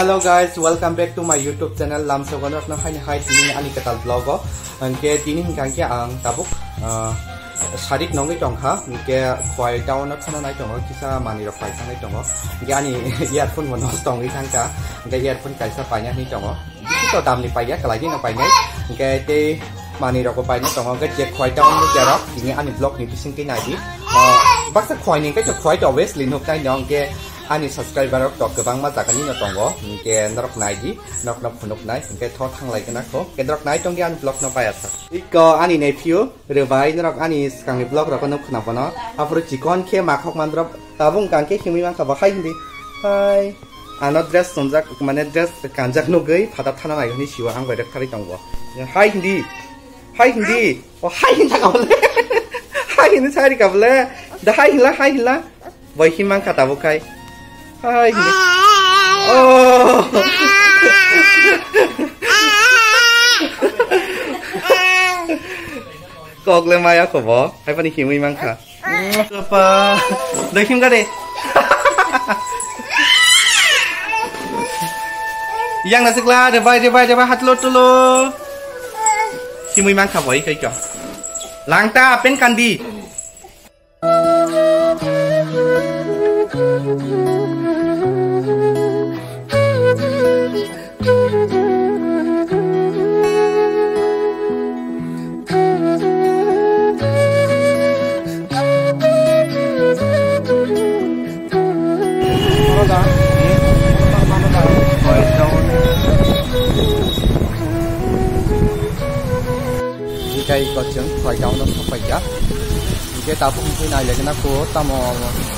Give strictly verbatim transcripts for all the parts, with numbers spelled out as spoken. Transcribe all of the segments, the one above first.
Hello guys, welcome back to my YouTube channel. Lamsogo norokno haini hai tini ani kwtal vlog o. Hwnkhe tini hwnkha khe ang tabuk, ah, sarik nongwi tongkha. Hwnkhe Khwai town o thana nai tongo, kisa manwi rok pai thangwi tongo. Hwnkhe ani earphone bo nosto wngwi thangkha. Hwnkhe earphone kaisa paina hinwi tongo. Bisi to damni paiya, kwlaigwi no painai. Hwnkhe tei manwi rok bo paina tongo. Hwnkhe je Khwai town nukya rok tini ani vlog ni bisingtwi naidi. Ah, baksa Khwai ni hwnkhe to Khwai to obviously nuknai no. Hwnkhe ani subscriber rok to kwbangma jaga ni no tongo, hwnkhe norok naidi, norok no phunuknai, hwnkhe tho thanglai gana kho, hwnkhe norok nai tongdi ani vlog no paiya sa. Iko ani nephew Rwbai, norok ani swkang ni vlog rok no khna bono, aphuru chikon khe makhok man drop, tabuk wngkha khe himwi mankha bo hai hindi, hai, ano dress chumjak, mane dress kanjak nugwi phatar thana nai hwnwi sio ang bai rwktharwi tongo, hai hindi, hai hindi, o hai hinda kabole, hai hindi sari kabole, da hai hinla, hai hinla. Boi himang kha tabuk khai. Hai hini. Oh. Kok le maya kho bo. Hai pani himwi mang kha. Apa? Doi him gade. Yang nasik la, de bai, de bai, de bai, hatlo tulo. Himwi mang kha boi kai kyo. Langta pen kandi. Hikai kochwng Khwai town o sokphaikha. Hinkhe tabuk hinkhe nailaigwna kho tamo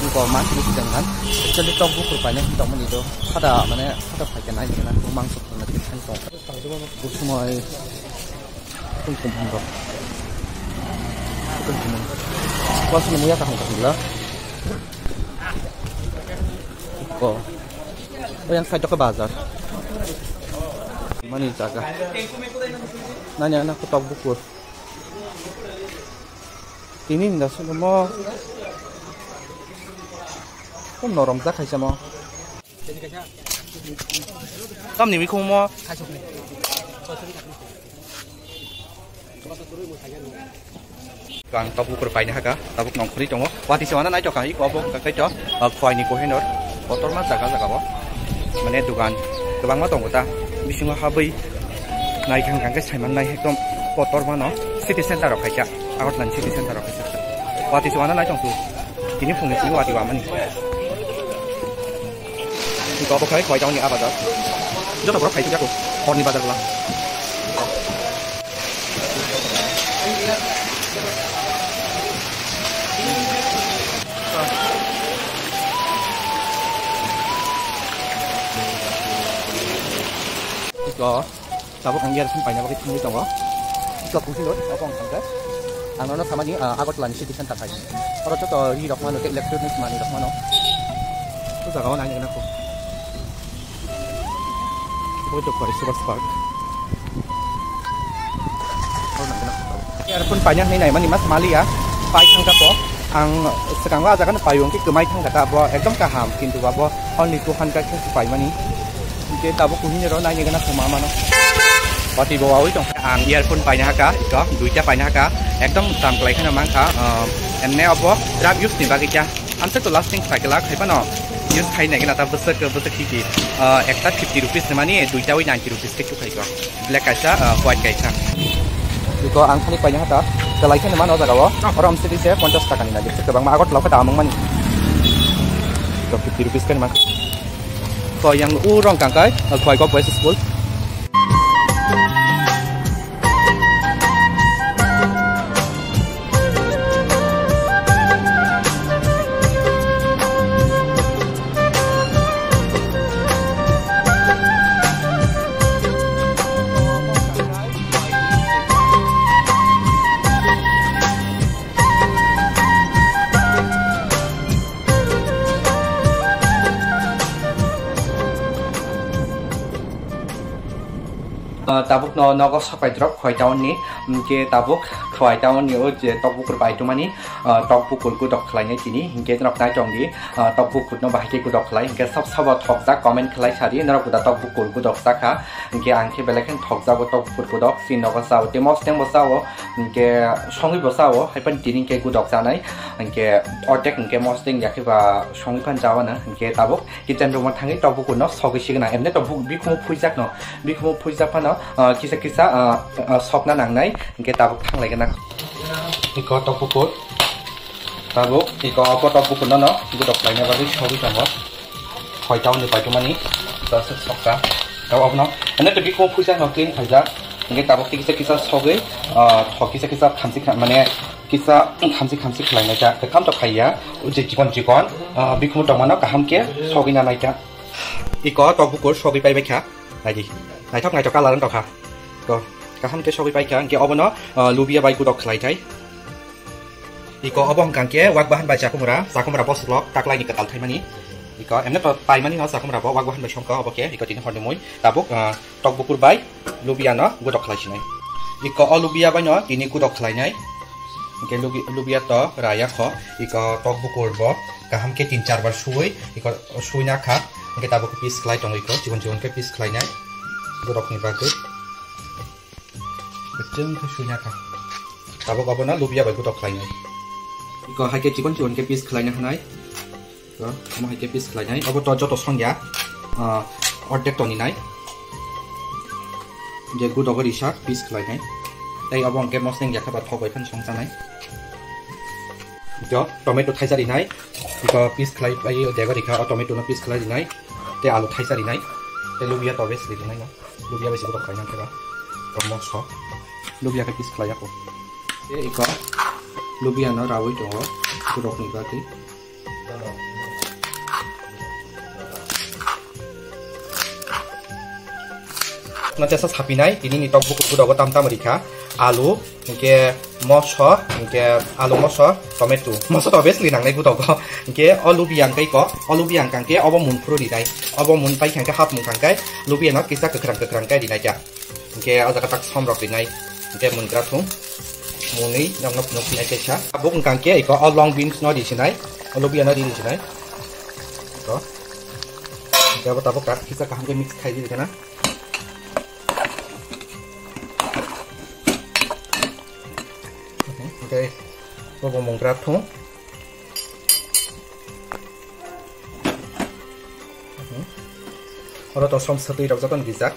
wngkha mantri swkang han. Actually tok bukur paina hinwi tongmani do. Khada mane khada phaikha nailaigwna kho mangso thangna khe thang tong. Bo swmai tung kum hwngo. Tung kum hwngo. Bo swmai muya kaham kaham la. Ko. Oyang side o khe bazar. Mani jaga. Nani ana kotok bukur. Tini hinda suno mo. Ko norom jak khaisa mo. Tamni mikhumo. Ang tabuk rw paina haka, tabuk nongkhorwi tongo. Watwi se wana naithok ang, iko obo hwnkha khe to, ah, Khwai ni Kohinoor, kotorma jaga jaga o. Mane dugan kwbangma tongo ta, bisingo habwi naithang thang khe saiman nai ekdom kotorma no city center rok khaikha, Agartala ni city center rok khaikha. Watwi se wana naithok tu, tini phungni tini watwi wamani. Iko obo khai Khwai town ni a bazar. Joto borok phai thangya ko, hor ni bazar bwla. Iko, tabuk ang earphone paina bagwi thangwi tongo. Iko, kusi lo, tabuk ang thangkhe. Ang nono samani, ah, Agartala ni city center hai. Oro joto ri rok mano, tei electronic manwi rok mano. O jaga o naina gana kho. Bo to Khwai Subhas Park. Earphone paina hinwi naimani mas maliya. Pai thangkha to. Ang swkango ah jaga no paio hwnkhe kwmai thangkha ta bo ekdom kaham, kintu ba bo only two hundred khe paimani. Hwnkhe tabuk kuhini ro naina gana kho ma mano. Watwi bo wawi tong. Ang earphone paina haka, iko duita paina haka. Ekdom tam kwlai kheno mankha. Emne obo drug use ni bagwi kya. Amsa to lasting cycle a khai phano use khai nai gana ta bwswk bwswk hiki, ah, ekta fifty rupees ni mani duita wi ninety rupees khe chukhai ko. Black kaisa, ah, white kaisa. Iko ang khani paina hata, kalai khe mano jaga o. Oro amsa tise ponchash taka ni na, bwswk kwbangma Agartala khe ta amung mani. Iko fifty rupees khe man. Ko yang u rong kangkai, ah, Khwai Kok Boys School. Ah, tabuk no nogo sapai drop Khwai town ni, hwnkhe tabuk Khwai tamo ni o je tok bukur bai tongmani, ah, tok bukur gudok khlainai tini, hinkhe norok nai tong di, ah, tok bukur no bahai khe gudok khlai, hinkhe sab sabo thokjak comment khlai sadi, norok da tok bukur gudok sakha, hinkhe ang khe belai khe thokjago tok bukur gudok, si nogo sao, tei mosteng bo sao, hinkhe songwi bo sao, haiphano tini hinkhe gudok chanai, hinkhe ordek hinkhe mosteng yakhe ba songwi phan chao na, hinkhe tabuk kitchen room o thangwi tok bukur no sogwi signa, emne tok buk-, bikhumu phuijak no, bikhumu phuijak phano, ah, kisa kisa, ah, ah, sokna nangnai, hinkhe tabuk thanglaigana. Iko tok bukur, tabuk iko opo tok bukur no no gudok khlaina bagwi sogwi tongo. Khoi tamo ni paitwmani, tabuk sokha. Tabuk abono, emne tok bikhumu phuijak no clean khaijak, hinkhe tabuk kisa kisa sogwi, ah, thok kisa kisa khamsi kham-, mane kisa khamsi khamsi khlainai ta, kwkham to khaiya, o je chikon chikon, ah, bikhumu tongmano kaham khe sogwi nanai ta. Iko tok bukur sogwi paibai kha. Naidi. Naithok naithok colour wng tongkha. Ko, kaham khe sogwi paikha. Hinkhe obono, ah, lubia bai gudok khlai thai. Iko obo hwnkha khe wak bahan bai chakumra, chakumra boslok taklaini kwtal thaimani. Iko emne to paimani no chakumra bo wak bahan bai songkha obo khe. Iko tini horni mui tabuk, ah, tok bukur bai lubia no gudok khlai sinai. Iko o lubia bai no tini gudok khlainai. Hinkhe lubi-, lubia to raya kho. Iko tok bukur bo kaham khe tin char bar suwi, iko suina kha. Hinkhe tabuk piece khlai tongo iko, chikon chikon khe piece khlainai. Borokni bagwi. Kwchwng khe suina kha. Tabuk abono lubia bai gudok khlainai. Iko hai khe chikon chikon khe piece khlaina hanai. To, omo hai khe piece khlainai. Obo to joto songya, ah, ordek toni nai. Je gudogo rijak piece khlainai. Tei obo hwnkhe mosneng yakha ba thok bai phano songchanai. To, tomato thaisa rinai. To, piece khlai pai dego rikha, o tomato no piece khlai rinai. Tei alu thaisa rinai. Tei lubia to obviously rinai no. Lubia bai se gudok khlainai khe ba. To, mosok. Lubia khe piece khlai ya kho. Tei iko lubia no rawi tongo. Gudok ni bagwi. No tesa sapinai, tini ni tok bukur gudogo tam tam rikha, alu, hinkhe moso, hinkhe alu moso, tomato. Moso to obviously nangnai gudogo. Hinkhe o lubia hwnkhe iko, o lubia hwnkhe obo mun phuru rinai. Obo mun paikha hwnkhe hap mungkha hwnkhe lubia no kisa kwkhwrang kwkhwrang khe rinai kha. Hinkhe o jaga tak som rok rinai. Hinkhe mungra thung. Muni nokno phunuk phinai kaisa. Tabuk wngkha khe iko o long beans no risinai. O lubia no risinai. Iko. Hinkhe abo tabuk tak kisa kaham khe mix khai di kana. Hinkhe bobo mungra thung. Oro to som satwi rok jotono rijak.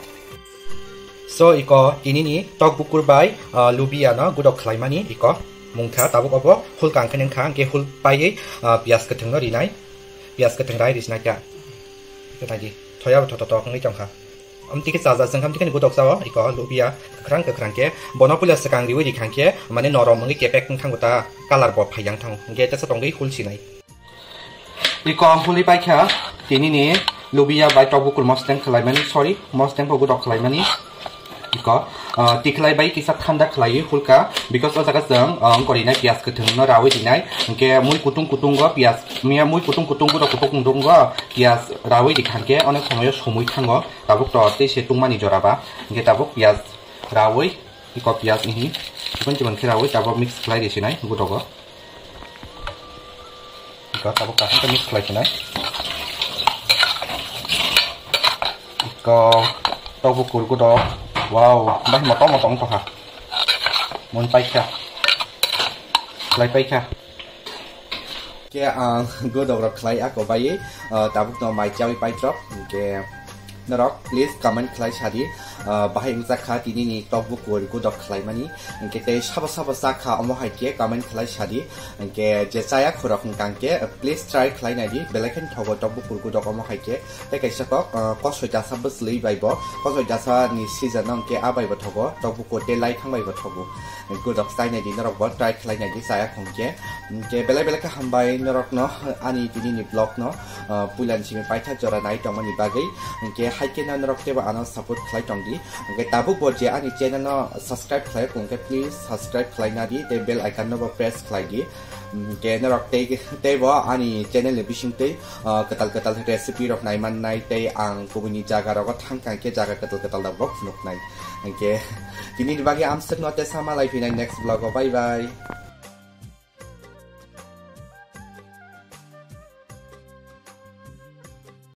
So, iko tini ni tok bukur bai, ah, lubia no gudok khlaimani iko mungkha, tabuk obo hul kang khe nungkha, hwnkhe hul paiwi, ah, piyaj kwthwng no rinai, piyaj kwthwng rai rijnai kha. Khe naidi, thoya bo thoto tok wngwi tongkha. Amtwi khe chaja chwng kha, amtwi khe gudok chao, iko lubia kwkhrang kwkhrang khe, bono puila swkang riwi rikha khe, mane norom wngwi kepek wng thango ta, colour bo phaiyang thango, hwnkhe tesa tongwi hul sinai. Iko ang huli paikha, tini ni lubia bai tok bukur mosteng khlaimani, sorry, mosteng bo gudok khlaimani. Iko, ah, tikhlai bai kisa thanda khlaiwi hulka, because o jaga chwng, ah, wngkori nai piyaj kwthwng no rawi rinai, hinkhe mui kutung kutung go piyaj, miya mui kutung kutung gudok kutung kutung go piyaj rawi rikha hinkhe onek somoyo somoi thango, tabuk to tei se tungmani jora ba, hinkhe tabuk piyaj rawi, iko piyaj ihi, chikon chikon khe rawi tabuk mix khlai risinai gudogo. Iko tabuk kaham khe mix khlai sinai. Iko tok bukur gudok. Wow, bai motom motom wngtokha. Mun paikha. Khlai paikha. Khe ang gudok rok khlai ako bai, ah, tabuk no mai chawi paitrok. Khe Norok please comment khlai sadi, ah, bahai wngjakha tini ni tok bukur gudok khlaimani. Hwnkhe tei sabo sabo chakha omo hai khe comment khlai sadi. Hwnkhe je chaya khorok hwnkha hwnkhe please try khlai naidi, belai kheno thogo tok bukur gudok omo hai khe. Tei kaisa kok, ah, kosoi dasa bwchwlwi bai bo, kosoi dasa ni season o hwnkhe a bai bo thogo, tok bukur tei laithang bai bo thogo. Gudok chai naidi norok bo try khlai naidi chaya khong khe. Hwnkhe belai belai khe hambai norok no ani tini ni vlog no. ah, puilani simi paithak jora nai tongmani bagwi. Hwnkhe haikhe no norok teibo ano support khlai tongdi. Hwnkhe tabuk bo je ani channel no subscribe khlai, hwnkhe please subscribe khlai nadi, tei bell icon no bo press khlai di. Hwnkhe norok tei, teibo ani channel ni bisingtwi, ah, kwtal kwtal recipe rok nai mannai, tei ang kubuni jaga rogo thangkha hwnkhe jaga kwtal kwtal rok bo phunuknai. Hwnkhe tini ni bagwi amswk no tei sama lai phinai next vlog o. Bye bye.